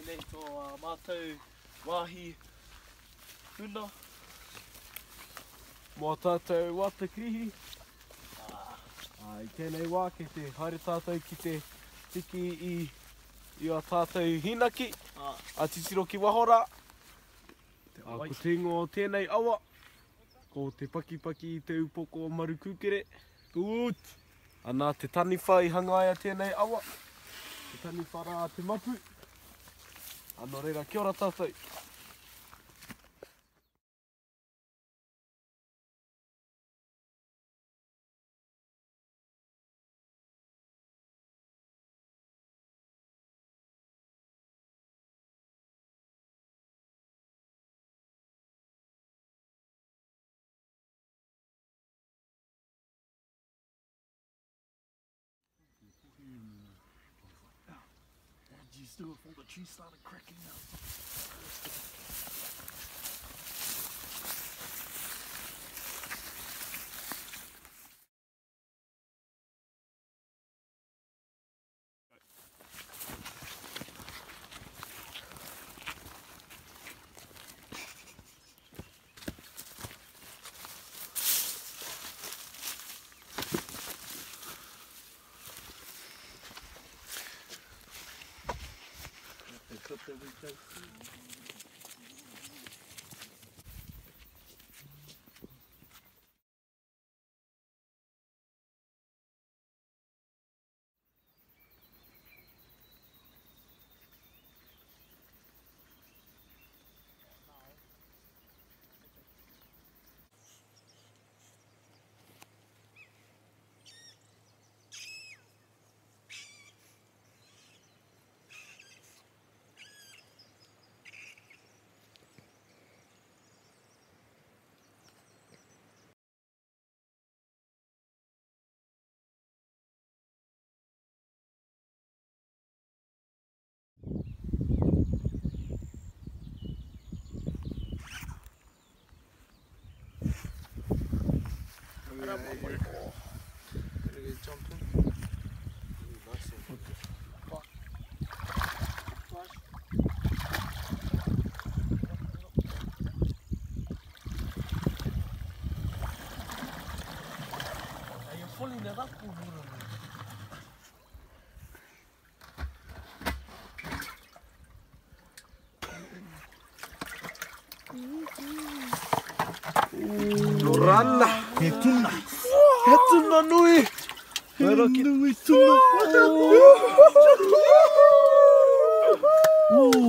Tēnei tō mātou wāhi huna. Mō tātou wata kirihi. I tēnei wā kei te haere tātou ki te tiki i i a tātou hīnaki. A titiro ki waho rā. Ko te ingoa o tēnei awa, ko te pakipaki i te upoko o Marukūkere. Good! Nā te taniwha i hangaia tēnei awa, te taniwha rā a Te Mapu. Nō reira, kia ora tātou. Did you still before the tree started cracking up? Rana. He tuna. He tuna nui. He nui tuna.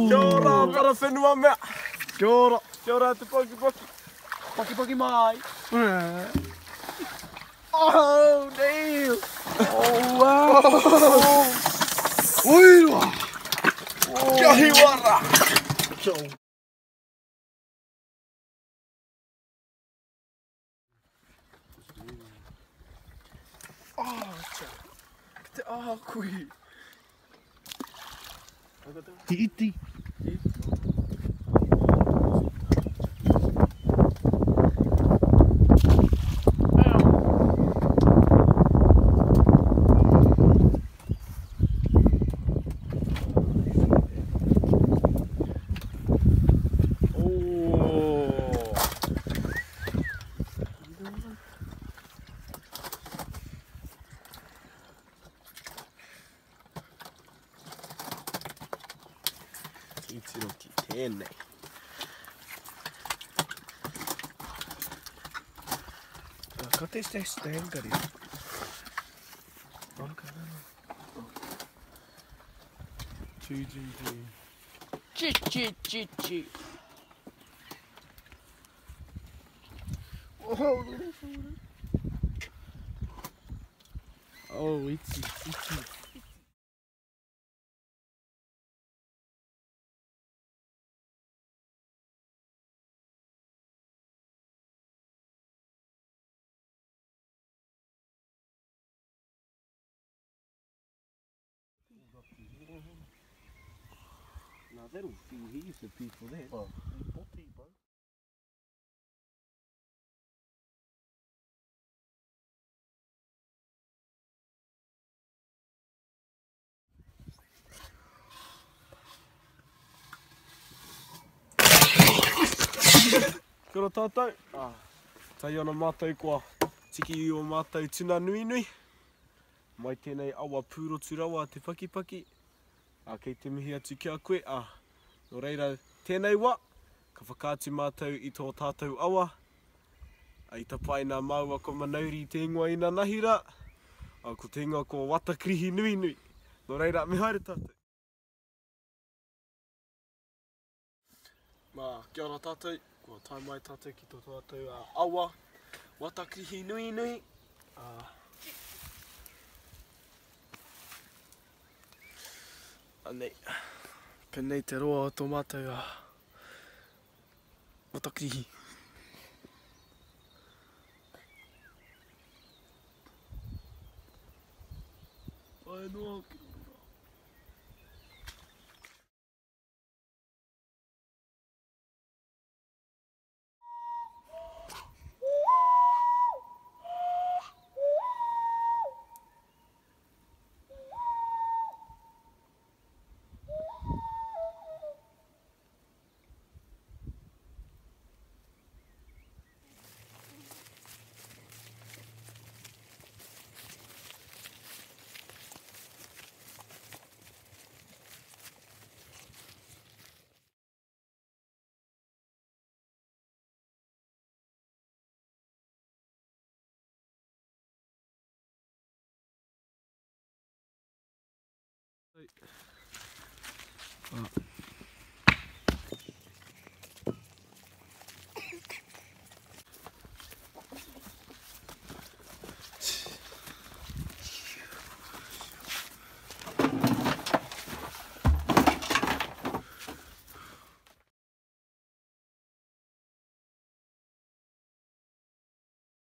Kia ora, parawhenua mea. Kia ora. Kia ora te poki poki. Poki poki mai. Oh, damn. Oh, wow. Ui roa. Kia hiwa rā. Oh, tia. Ki te aha koe. Te iti. Oh. Titiro ki tēnei. Ka te te stangari. Chi chi chi. Chi chi chi chi. Oh, iti, iti. Now that'll feed heaps of people there. Oh, poti, bro. Kia ora tātou. Ah, tae ana mātou kua tiki i o mātou tuna nuinui. Mai tēnei awa pūrotu rawa te pakipaki. Ah, kei te mihi atu ki a koe. Ah, nō reira, tēnei wā, ka whakaatu mātou i tō tātou awa. Ah, i tapaina māua ko Manauri te ingoa inanahi rā. Ah, ko te ingoa ko Watakrihi Nuinui. Nō reira, me haere tātou. Mā, kia ora tātou, kua tae mai tātou ki tō tātou awa, Watakrihi Nuinui. Anei, penei te roa o tō mātou Watakrihi. Tae noa ki raro rā.